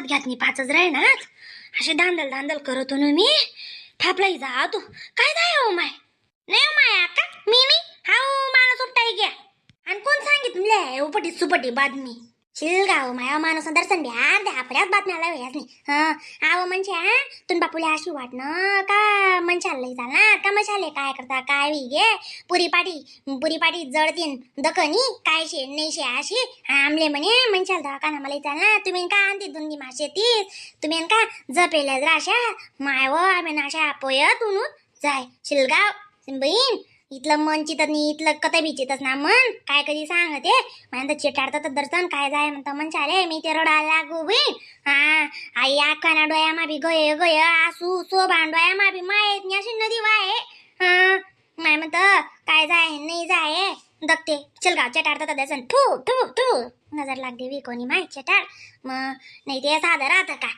घ्यात पाचच राही ना असे धांदल धांदल करतो ना मी. थापलाई जा तू काय जाय हो माय. नाही हो माय आका, मी नाही how माणूस उपटाई घ्या. आणि कोण सांगितलं उपटी सुपटी बातमी शिलगाव माया माणूस दर्शन द्या अर्ध्या आपल्याच बातम्या लावल्याच नाही. हा आव म्हणजे हा तुन बापूला अशी वाटणं का मनशाला लई चालणार का मशाले काय करता काय we गे पुरी पाटी पुरी पाटी जळतीन दखनी काय शे नाही शे अशी आमले म्हणे मनशाला दवाखाना मला चालणार. तुम्ही का आणते दोन्ही मासे तीस तुम्ही का जपेल्या राशा माय व आम्ही नाशा पोयत उनून जाय शिलगाव बहीण. इथलं मन चितत नाही, इथलं कत बी चितच ना मन काय कधी सांगते म्हणता चिटाडतं तर दर्शन काय जाय म्हणतं मनशाले मी ते रडायला लागू बहीण. हा आई आखाना डोया मा बी गय गय आसू सो भांडोया मा बी मायेत नाही अशी नदी वाय. हा माय म्हणतं काय जाय नाही जाय दगते चिलगाव चटाडतं तर दर्शन थू थू थू नजर लागते we कोणी माय चटाड मग नाही ते साधं राहतं का.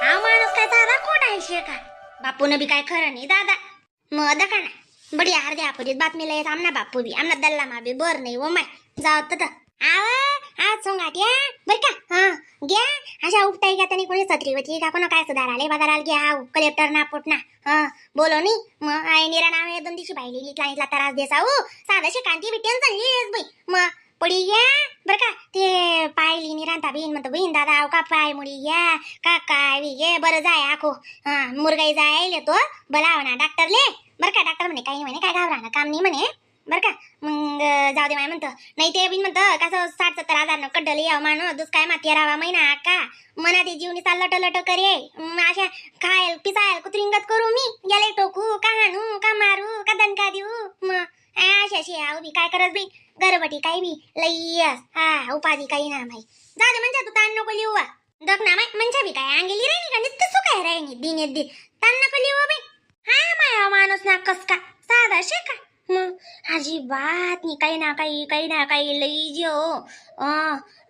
हा माणूस काय साधा खोट आहे शे का बापून बी काय खरं नाही दादा. मग दका ना बडी अर्ध्या आपुरीत बातमीला येत आमना बापू बी आमना दल्ला मा बी बर नाही ओ my जाव तर आव आज सोंगाट या बर का. हा घ्या अशा उपटाई घ्या त्यांनी कोणी सत्री होती का कोणा काय सुधार आले बाजाराला घ्या आव कलेक्टर ना पोट ना. हा बोलो नी मग आई निरा नाव आहे दोन दिवशी पाहिली इथला इथला त्रास देसाऊ साधा शिकांती बी टेन्शन येस बाई. मग पडी घ्या बर का ते पाहिली निरांता बहीण म्हणतो बहीण दादा आव का पाय मुडी घ्या का काय बी घे बरं जाय आखो. हा मुरगाई जायले तो बोलाव ना डॉक्टरले बरं का. डॉक्टर म्हणे काही म्हणे काय घाबरा ना काम नाही म्हणे बरं का. मग जाऊ दे माय म्हणतं नाही ते बिन म्हणतं कसं 60-70 हजार न कड्डले यावं मानू दुस काय मा 13वा महिना का मना ते जीवनी चाल लट लट करे अशा खायल पिसायल कुत्रिंगत करू मी याले टोकू का हाणू का मारू का दणका देऊ मग अशा अशी आहो बी काय करत बाई गरबटी काही बी लई हा उपाधी काही ना माई जाऊ दे म्हणजे तू ताण नको लिहू दक ना माई म्हणजे बी काय अंगेली राहिली का नुसतं सुकाय राहिनी दिन एक दिन ताण नको लिहू बाई. हा माया माणूस ना कस का साधा शे का मग अजिबात नाही काही ना काही काही ना काही लई जीव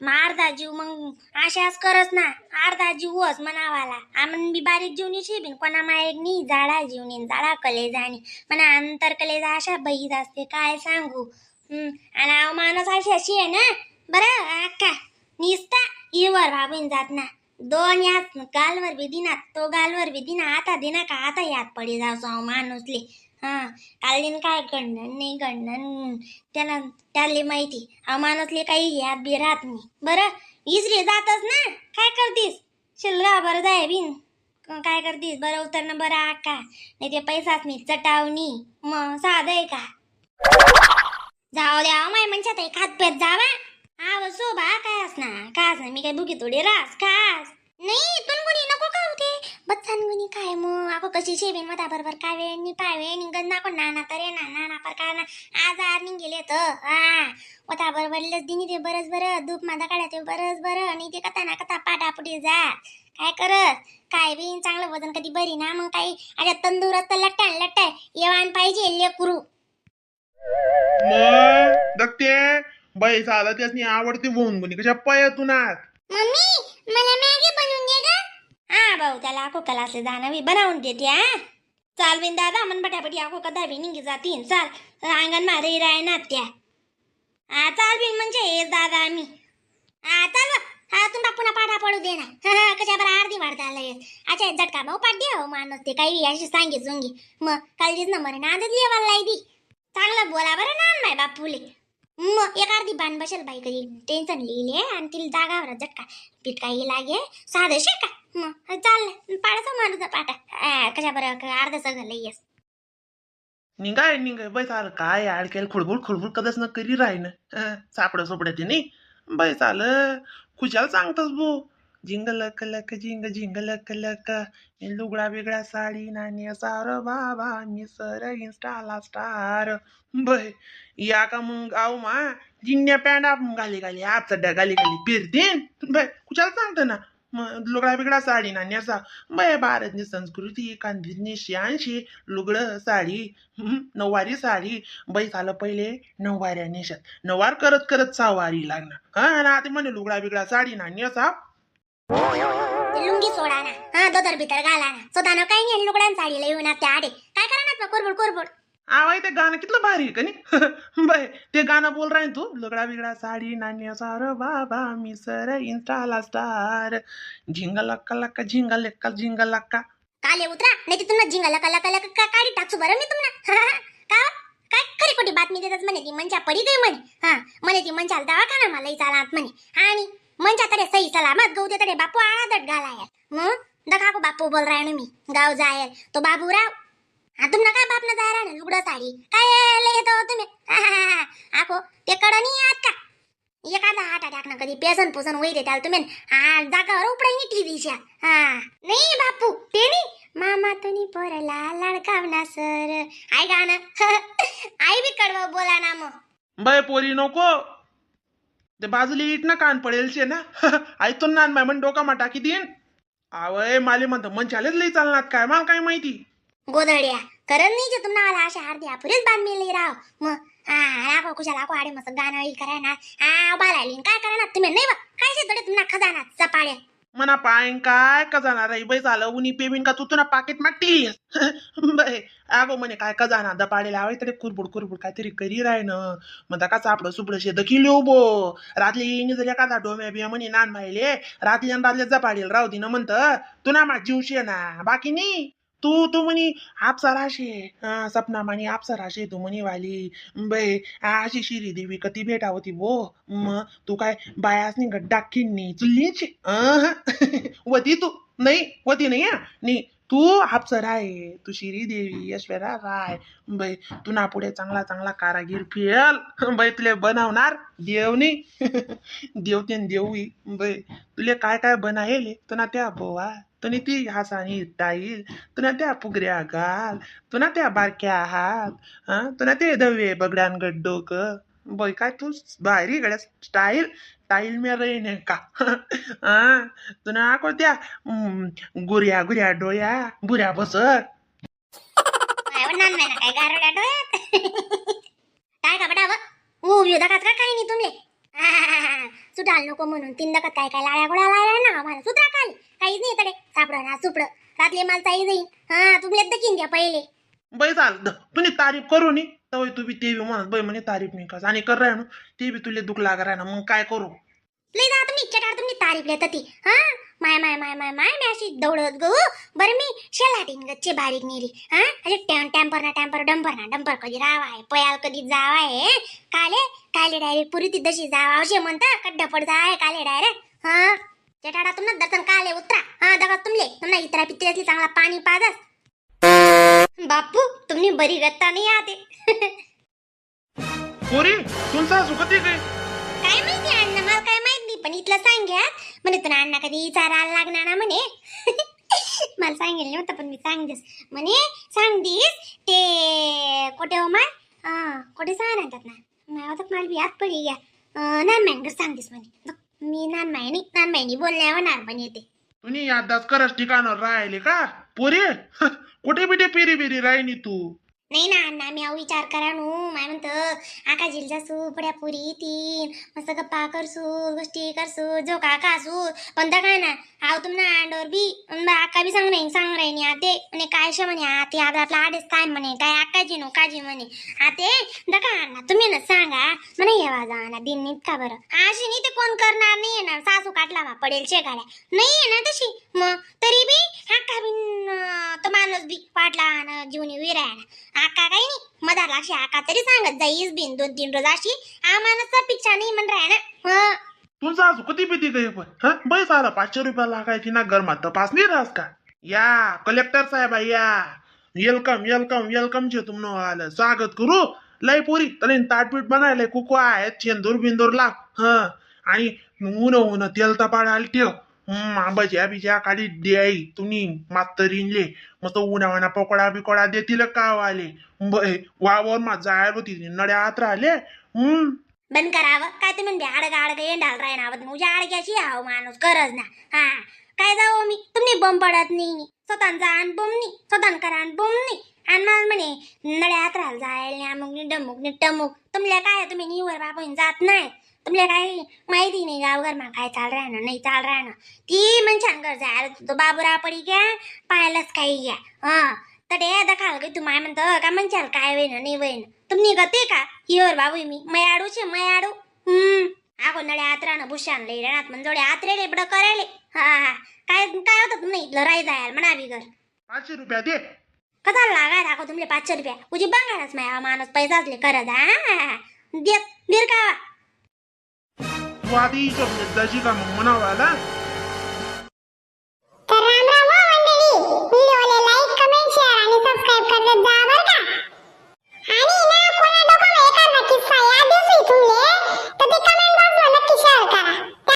अर्धा जीव मग अशाच करस ना अर्धा जीवच म्हणावाला आमन बी बारीक जीवनी शिबीन कोणा मायक नी जाडा जीवनी जाडा कलेजानी म्हणा अंतर कलेजा अशा बहीत असते काय सांगू. आणि अहो माणूस अशी अशी आहे ना बरं अक्का निसता इवर भाबीन जात ना दोन यात गालवर बी दिना तो गालवर बी दिना आता दिना का आता यात पडी जाऊ माणूसले. हा काल दिन काय घडणं नाही घडणं त्याला त्याले माहिती हा माणूसले काही यात बी राहत नाही बरं इजरी जातच ना काय करतीस शिलगा बरं जाय बिन काय करतीस बरं उतरणं बरं आका नाही ते पैसाच नाही चटावणी मग साधं आहे का जाऊ द्या माय म्हणशात खात पेत जावा हा सो बा काय असणार काय असणार मी काय बुकी थोडी रास खास नाही तुनगुनी नको का होते बच्चानगुनी काय मग आको कशी शेबीन मता बरोबर काय वेळ नी पाय वेळ निघन ना कोण नाना तर ना नाना पर काय ना आजार निघेले तर हा ओता बरोबर लस दिनी ते बरंच बरं धूप मादा काढा ते बरंच बरं आणि ते कथा ना कथा पाटापुटी जा काय करत काय बी चांगलं वजन कधी बरी ना मग काही अशा तंदुरुस्त लट्टान लट्टाय येवान पाहिजे लेकरू. मग दगते बाई साधा त्यासनी आवडते वोन गुणी कशा पयतून आत. मम्मी मला मॅगी बनवून दे ग. हा भाऊ त्याला आको कलासले जाणं बी बनवून देते. हा चाल बिन दादा मन बटाबटी आको कदा बी निघी जातीन चाल अंगण मारे राय ना त्या. हा चाल बिन म्हणजे हे दादा आम्ही हा चाल बा. हा तुम बापूना पाठा पडू दे ना. हा कशा बरं अर्धी वाढता आलं अच्छा झटका भाऊ पाठ दे हो माणूस ते काही अशी सांगे जुंगी मग कालचीच नंबर ना आजच लेवायला लाई दी चांगलं बोला बरं ना माय बापूले. मग एक अर्धी बाण बसेल बाई कधी टेन्शन लिहिले आणि तिला जागावर झटका पिटकाई लागे साधं शे का मग चाललं पाडाचा माणूस पाटा कशा बरं अर्ध सगळं लई येस. निघाय निघाय बाई साल काय अडकेल खुडबुड खुडबुड कदाच न करी राहीन सापड सोपड्या ते नाही बाई साल खुशाल सांगतस बो जिंग लक लक जिंग जिंग लक लक मी लुगडा बिगडा साडी नाणी सार बाबा मी सर इन्स्टाला स्टार बै या का मग आऊ मा जिंगण्या पॅन्ट घाली घाली आप चड्ड्या घाली घाली फिरतीन बै खुशाल सांगतो ना मग लुगडा बिगडा साडी ना नेसा बै भारतनी संस्कृती कांदीनी शहाऐंशी लुगडं साडी नऊवारी साडी बाई झालं पहिले नऊवाऱ्या नेशात नऊवार करत करत सहावारी लागणार हा आणि आता म्हणे लुगडा बिगडा साडी ना नेसा. ते लुंगी सोडा ना हा दोदर भीतर घाला ना स्वतः काही नाही लुगड्यां साडीला येऊन त्या आडे काय करा ना कुरबुड कुरबुड. आवाय ते गाणं कितलं भारी आहे का नाही? बाय, ते गाणं बोल राय तू, लुगडा बिगडा साडी नान्या सार बाबा मी सर इन्स्टाला स्टार, झिंगा लक्का लक्का झिंगा लक्का झिंगा लक्का. काले उतरा, नाही तर तुम्हाला झिंगा लका लका लका का काढी टाकसू बरं मी तुम्हाला. का काय खरी खोटी बातमी देतात म्हणे, ती मंचा पडी गई म्हणे. हा म्हणे, ती मंचाला दवाखाना मला चालात म्हणे आणि मंचा तडे सही सलामत गौ तडे बापू आळा घालाय. मग दखा को बापू बोल राय मी गाव जायल तो बाबूराव. हा तुमना काय बाप न जाय ना लुगडं साडी काय लय येतो तुम्ही. आको ते कडं नाही आत का एखादा हात टाक ना, कधी पेसन पुसन होई त्याला तुम्ही हा जागावर उपडाई टीव्हीच्या. हा नाही बापू, ते नाही, मामा तुम्ही पोरला लडकावना सर I गाणं. आई बी कडवं बोला ना मग. बाय पोरी, नको, ते बाजूली it ना कान पडेल शे ना. ऐकतो ना माय म्हण डोका मा टाकी देईन. आवय माले म्हणतो मनशालेच लई चालणार काय, मला काय माहिती. गोदड्या करत नाही जे तुम्हाला अशा अर्धी पुरेच बातमी लई राव मग. हा राखो कुशाला आको आडे मस्त गाणं ई करा ना. हा बाला काय करा ना तुम्ही नाही बा काय शे थोडे तुम्हाला खजाना चपाड्या. मना पाय काय कजाना रे बाई, झालं उनी पेमिन का तू तुना पाकिट माटी बाय. अगो म्हणे काय कजाना दपाडे लावाय तरी कुरबुड कुरबुड काहीतरी करी राय ना. म्हणता का चापडं सुपडं शे दखी लिहू बो रातली येईन जर एखादा डोम्या बिया म्हणे नान माहिले रातली आणि रातले जपाडेल राहू दे म्हणत. तू ना मा जीवशे ना बाकी नाही. तू तू म्हणी आपसा राशे सपना म्हणी आपसा राशे तू म्हणी वाली बाई अशी शिरी देवी कधी भेटा होती बो. मग तू काय बायासनी गड्डा खिन्नी चुल्लीची वती तू नाही वती नाही हा नाही. तू अप्सरा आहे, तू शिरी देवी ऐश्वर्या राय बाई. तू ना पुढे चांगला चांगला कारागीर फेल बाई, तुले बनवणार देवनी देवतेन देवी बाई. तुले काय काय बनायले तुना त्या बोवा, तुने ती हसानी टाईल, तुना त्या फुगऱ्या गाल, तुना त्या बारक्या हात, हा तुना ते दवे बगड्यांगड डोकं बाई. काय तू भारी गड्या स्टाईल स्टाईल में रहने का. हा तुना कोणत्या गुऱ्या गुऱ्या डोळ्या बुऱ्या बसत. नान ना काय गारड्या डोळ्यात काय का बडाव ओ व्यू दखात का काही नाही तुमले सुटाल नको म्हणून तीन दखत काय काय लाळ्या गोळ्या लाळ्या ना आम्हाला सुधरा खाली काहीच नाही तडे सापडं ना सुपडं रातले माल चाई जाईन. हा तुमले दखीन द्या पहिले. बाई चाल तुम्ही तारीफ करू नी तवय तू बी ते बी म्हणत बाई म्हणे तारीफ नाही का आणि कर राय ना ते बी तुले दुःख लाग राय ना मग काय करू. लई जा तुम्ही चटार तुम्ही तारीफ लेत ती. हा माय माय माय माय माय मी अशी दौडत गो बरं मी शेलाटीन गच्चे बारीक नेली. हा असे टॅम टॅम्पर ना टॅम्पर डंपर ना डंपर कधी राव आहे पयाल कधी जाव आहे काले काले डायरेक्ट पुरी ती दशी जाव असे म्हणता कड्ड पड जाय काले डायरेक्ट. हा चटाडा तुमना दर्शन काले उतरा. हा दगा तुमले तुमना इतरा पित्र्यातली चांगला पाणी पाजस बापू तुम्ही बरी गत्ता नाही आते. पोरी, तुमचा सासू कधी काय? काय माहिती अण्णा, मला काय माहित नाही, पण इथलं सांग्या म्हणे तुला अण्णा कधी विचारायला लागणार ना म्हणे. मला सांगेल नव्हतं पण मी सांगतेस म्हणे सांगतीस ते कोठे हो माय कोठे सांग म्हणतात ना माय होतात मला बी याद पडी घ्या नान माईन सांगतेस म्हणे. मी नान माय नाही, नान माईनी बोलल्यावर नान पण येते. तुम्ही यादाच करस ठिकाणावर राहिले का पोरी? कुठे बिटे पिरी बिरी राहिनी तू? नाही ना अण्णा, मी अहो विचार करा नू माय म्हणतं आका झिल जासू पड्या पुरी तीन मस्त गप्पा करसू गोष्टी करसू झोका खासू पण दगा ना आव तुमना अंडोर बी आका बी सांग नाही सांग राही आते म्हणे काय शे म्हणे आते आपला आपला आडेच काय म्हणे काय आकाजी नो काजी म्हणे आते दगा अण्णा तुम्ही ना सांगा म्हणे येवा जा ना दिन नीत का बरं अशी नाही ते कोण करणार नाही ना सासू काटला बा पडेल शेगाड्या नाही आहे ना तशी मग तरी बी आका बिन तो माणूस बी पाटला ना जीवनी विराय आका काही नाही मधार लागशी आका तरी सांगत जाईस बिन 2-3 रोज अशी आम्हाला सपिच्छा नाही म्हण राय ना हं. तुमचा सासू कधी भीती गई पण हा बाई सारा 500 रुपया लागायची ना गरमात तपास नाही राहस का? या कलेक्टर साहेब या, welcome welcome welcome छे तुमनं आलं स्वागत करू लय पोरी तरी ताटपीठ बनायला कुको आहे शेंदूर बिंदूर लाग हा आणि ऊन ऊन तेल तपाडायला ठेव. आंबाच्या बिच्या काढी द्याई तुम्ही मातरीनले मस्त उन्हावाना पकोडा बिकोडा देतील का आले वावर मा जायला होती नड्या आत राहिले. बंद करावं काय तुम्ही म्हणते आडग आडग येंडाल राय ना मुझ्या आडग्याशी हाव माणूस गरज ना. हा काय जाऊ मी तुम्ही बंब पडत नाही स्वतःचा आण बम नाही स्वतः करा आण बम नाही आणि मला म्हणे नड्यात राहायला जायला अमुक नी डमुक नी टमुक तुमल्या काय तुम्ही निवर बापून जात नाही तुमल्या काय माहिती नाही गावघर मा काय चाल राहणार नाही चाल राहणार ती म्हणजे घर जायला तो बाबुरा पडी घ्या पाहायलाच काही घ्या. हा तडे दखाल गई तू माय म्हणतं का म्हणशाल काय वेन नाही वेन तुम निघते का हिवर बाबू मी मयाडू छे मयाडू. आगो नळे आत्रानं भुशान लई रानात मन जोडे आत्रेले बड करायले. हा हा काय काय होतं तुमने इथलं राई जायला म्हणा बिगर. 500 रुपया दे. कसा लागाय दाखव तुमले 500 रुपया उजी बंगालाच माया माणूस पैसाच ले करत. हा देत बीर का. तू आधी हिशोब जाशी का मग म्हणावाला.